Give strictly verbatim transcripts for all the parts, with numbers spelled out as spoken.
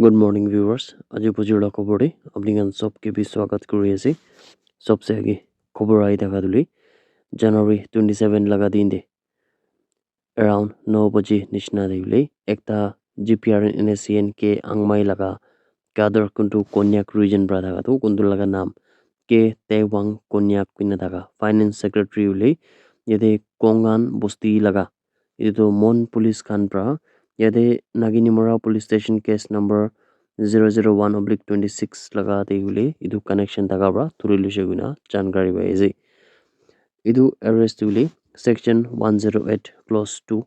Good morning, viewers. Aji bujur la khobor de apni khan sob ke bi swagat kuri ase. Sobse age khobor ahi thaka tu le January twenty seven laga din de around no baji nishina de hoile ekta G P R N N S C N K Angmai laga cadre kuntu Konyak region pra thaka tu kuntu laga nam K Taiwang Konyak kuina thaka finance secretary hoile yate Kongan bosti laga etu Mon police khan pra yate Naginimora police station case number zero zero one oblique twenty six laga te hoile etu connection thaka pra thuri luishe koina jankari pai ase. Etu arrest hoile section one zero eight clause two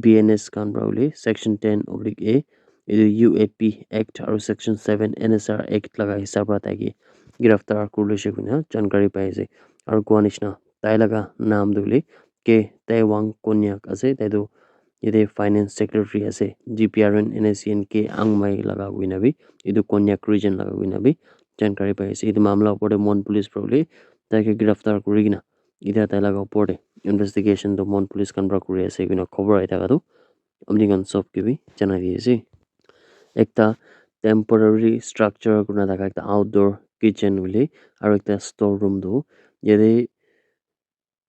B N S khan pra hoile section ten oblique A etu U A P act aru section seven N S R act laga hisab pra taike giraftar kuri luishe koina jankari pai ase. Aru koa nishina tai laga nam tu hoile K Taiwang Konyak ase, tai tu yate finance secretary ase, G P R N N S C N K Angmai laga koina bi etu Konyak region laga koina bi jankari pai ase. Etu mamla opor te Mon police pra hoile tai ke giraftar kuri kena etia tai laga opor te investigation tu Mon police khan pra kuri ase koina khobor ahi thaka tu apni khan sob ke bi janai di ase. Ekta temporary structure kurina thaka ekta outdoor kitchen hoile aru ekta store room tu yate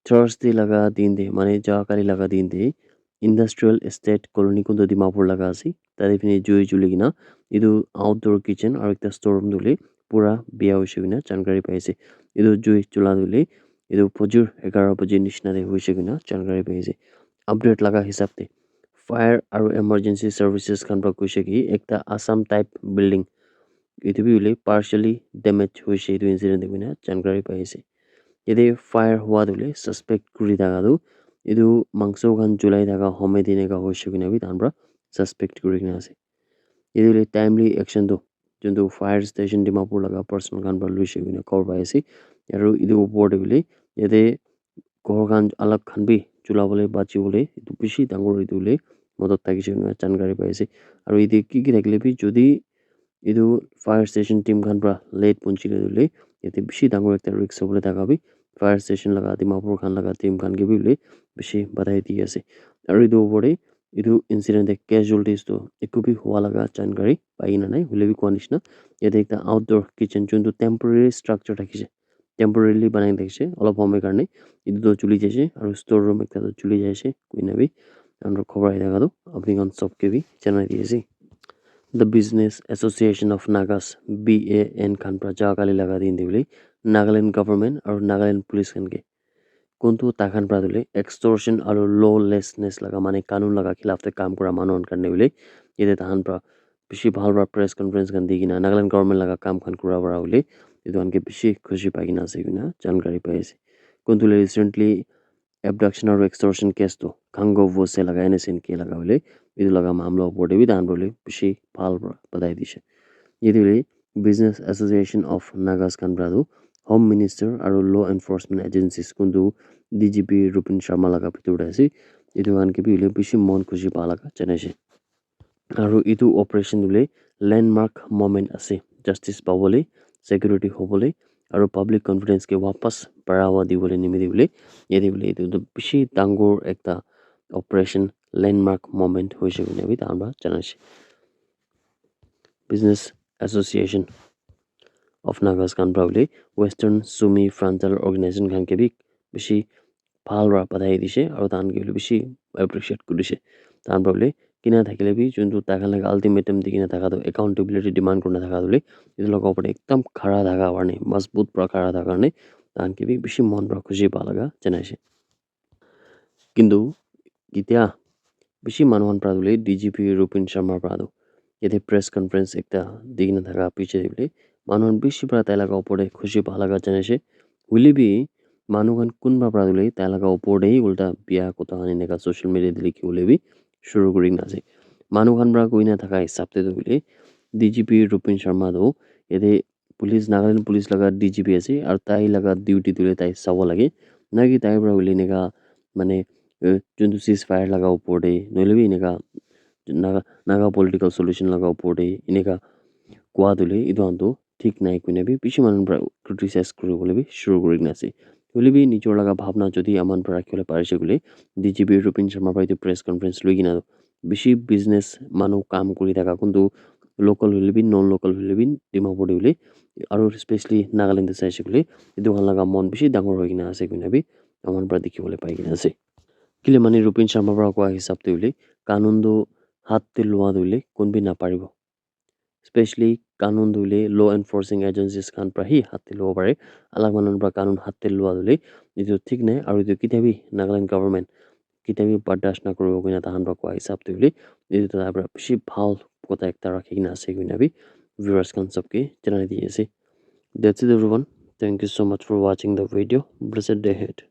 Thursday laga din te mane ja kali laga din te industrial estate colony kuntu Dimapur laga ase, tate phine jui juli kena etu outdoor kitchen aru ekta store room tu hoile pura bia hoishe koina jankari pai ase. Etu jui chula tu hoile etu fajor eghara baje nishina te hoishe koina jankari pai ase. Update laga hisab te fire aru emergency services khan pra koishe ki ekta Assam type building etu bi hoile partially damage hoishe etu incident te koina jankari pai ase. Yate fire hua tu hoile suspect kuri thaka tu etu mangso khan julai thaka homey te eneka hoishe koina bi tahan pra suspect kuri kena ase. Yate hoile timely action tu juntu fire station Dimapur laga person khan pra luishe koina khobor pai ase. Aru etu opor te hoile yate ghor khan alak khan bi chula bole bachi bole etu bishi dangor etu hoile modot thakishe koina jankari pai ase. Aru yate ki ki thakile bi jodi etu fire station team khan pra late punchile tu hoile yate bishi dangor ekta risk hobole thaka bi fire station laga Dimapur khan laga team khan ke bi hoile bishi batai di ase. Aru etu opor te etu incident te casualties tu eku bi hua laga jankari pai kena nai, hoile bi koa nishina yate ekta outdoor kitchen juntu temporary structure thakishe, temporarily banai thakishe olop homey karne, etu tu juli jaishe aru store room ekta tu juli jaishe koina bi aru khobor ahi thaka tu apni khan sob ke bi janai di ase. The Business Association of Nagas, B A N khan pra ja kali laga din te hoile Nagaland government aru Nagaland police khan ke kuntu takhan pra tu hoile extortion aru lawlessness laga mane kanun laga khilaf te kam kura manu khan karne hoile yate tahan pra bishi bhal pra press conference khan di kena Nagaland government laga kam khan kura para hoile etu khan ke bishi khushi pai kena ase koina jankari pai ase. Kuntu hoile recently abduction aru extortion case tu Khango Vose laga N S N K laga hoile etu laga mamla opor te bi tahan pra hoile bishi bhal pra batai dishe. Yate hoile Business Association of Nagas khan pra tu Home Minister aru law enforcement agencies kuntu D G P Rupin Sharma laga bhitor te ase. Etu khan ke bi hoile bishi mon khushi pa laga janaishe. Aru etu operation tu hoile landmark moment ase, justice pabole, security hobole aru public confidence ke wapas barawa dibole nimite hoile yate hoile etu tu bishi dangor ekta operation landmark moment hoishe koina bi tahan pra janaishe. Business Association of Nagas khan pra hoile Western Sumi Frontal Organization khan ke bi bishi bhal pra batai dishe aru tahan ke hoile bishi appreciate kurishe. Tahan pra hoile kina thakile bi juntu taikhan laga ultimatum di kena thaka tu accountability demand kurina thaka tu hoile etu laga opor te ekdam khara thaka karne, mazbut pra khara thaka karne tahan ke bi bishi mon pra khushi pa laga janaishe. Kintu ketia bishi manu khan pra tu hoile D G P Rupin Sharma pra tu yate press conference ekta di kena thaka piche te hoile manu khan bishi pra tai laga opor te khushi pa laga janaishe. Hoile bi manu khan kunba pra tu hoile tai laga opor te ulta bia kotha khan eneka social media te likhi bole bi shuru kuri kena ase. Manu khan pra koina thaka hisab te tu hoile D G P Rupin Sharma tu yate police, Nagaland police laga D G P ase aru tai laga duty tu hoile tai sabo lage na ki tai pra hoile eneka mane eh, juntu ceasefire laga opor te nohoile bi eneka Naga, Naga political solution laga opor te eneka koa tu hoile etu khan tu thik nai koina bi bishi manu pra criticize kuri bole bi shuru kuri kena ase. Hoile bi nijor laga bhabna jodi aman pra rakhi bole parishe koile D G P Rupin Sharma pra etu press conference loi kena bishi business manu kam kuri thaka kuntu local hoile bi, non local hoile bi, Dimapur te hoile, aru specially Nagaland te saishe koile, etu khan laga mon bishi dangor hoi kena ase koina bi, aman para dikhi bole pai kena ase. Kile mane Rupin Sharma para koa hisab te hoile, kanun tu hat te lua tu hoile, kun bi naparibo. Specially kanun tu hoile law enforcing agencies khan para hi hat te luwo pare. Alag manu para kanun hat te luwa tu hoile, etu thik nai, aru etu ketia bi Nagaland government ketia bi bardash nakuribo koina tahan para koa hisab te hoile, etu tai para bishi bhal kotha ekta rakhi kena ase koina bi viewers khan sob ke janai di ase. That's it everyone. Thank you so much for watching the video. Blessed day ahead.